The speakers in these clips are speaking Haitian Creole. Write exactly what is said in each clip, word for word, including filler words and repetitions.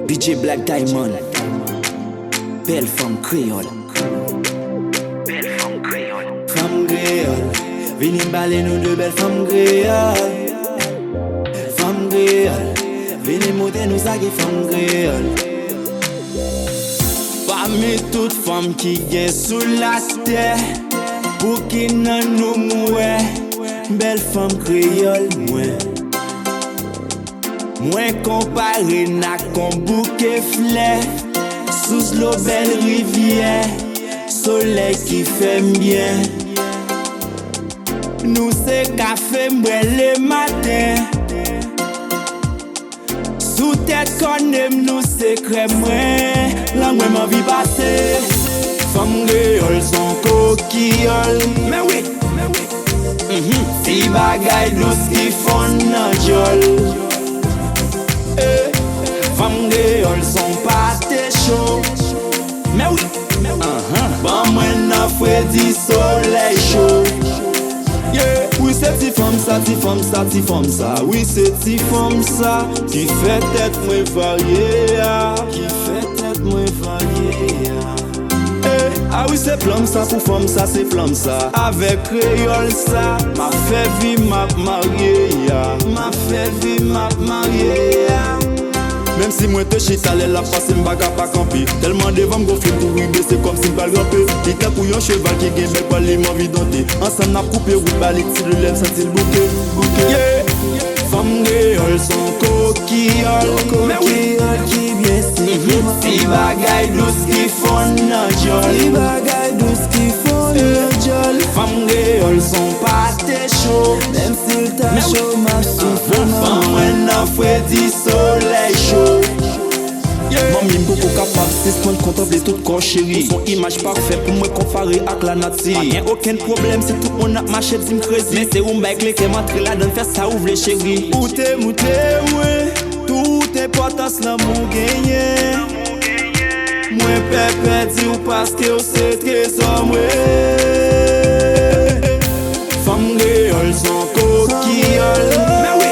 D J Black Diamond. Bèl fanm kreyòl. Bèl fanm kreyòl. Fanm kreyòl. Vini m pale nou de bèl fanm kreyòl. Fanm kreyòl. Vini m montre nou sa ki fanm kreyòl. Pami tout fanm ki gen sou latè, pou ki nan nou m wè bèl fanm kreyòl mwen. Mwen konpare n ak yon bouke flè, sous dlo bèl rivyè, solèy ki fè m byen. Nou se kafe m bwè lematen. Sou tèt kòne m nou se krèm mwen. Lang mwen m anvi pase. Fanm kreyòl s on kokiyòl. Men wi, men wi. Mhm. Ti bagay dous ki fonn nan djòl. Eh, fanm kreyòl s on pate cho. Men wi, men wi. Anhan. Ban mwen nan fredi solèy cho. Yeah. Wi se ti fanm sa, ti fanm sa, ti fanm sa. Wi se ti fanm sa ki fè tèt mwen varye a. Ki fè tèt mwen varye a. Eh, a wi se flanm sa pou fanm sa, se flanm sa. Avèk kreyòl sa, m ap fè vi m ap marye a. M ap fè vi m ap marye a. Menm si mwen te chita lè l ap pase m pa ka pa kanpe. Tèlman devan m gonfle m kouri bese kòmsi m pral ranpe. Li tankou yon cheval ki gen bèl pwal li m anvi donte. Ansanm n ap koupe wout ba li ti lilè m santi l bouke, bouke. Yeah. Fanm kreyòl s on kokiyòl. Men wi. Kokiyòl ki byen sikle. Mhm. Ti bagay dous ki fonn nan djòl. Ti bagay dous ki fonn nan djòl. Fanm kreyòl s on pate cho. Menm si l ta cho m ap soufri. Ban mwen nan fredi solèy cho. Yeah. Manmi m poko kapab sispann kontanple tout kò cheri. Ou s on imaj pafè pou mwen konpare ak lanati. Pa gen okenn pwoblèm si tout moun ap mache di m crazy. Men se ou m bay kle kè m antre ladan l fè sa ou vle cheri. Ou te moutre mwen tout enpòtans lanmou genyen. Mwen pè pèdi w paske w se trezò mwen. Fanm kreyòl s on kokiyòl. Men wi.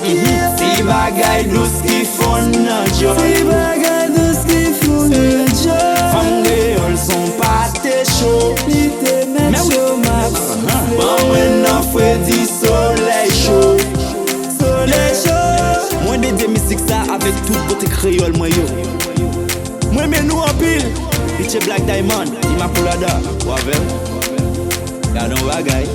Mhm. Ti bagay dous ki fonn nan djòl. Ti bagay dous ki fonn nan djòl. Fanm kreyòl s on pate cho. Li te mèt cho m ap soufle. Ban mwen nan fredi solèy cho. Solèy cho. Mwen dedye mizik sa avèk tout bote kreyòl mwen yo. Mwen renmen nou anpil. D J Black Diamond, Immaculada, ou avè m? Gade yon bagay.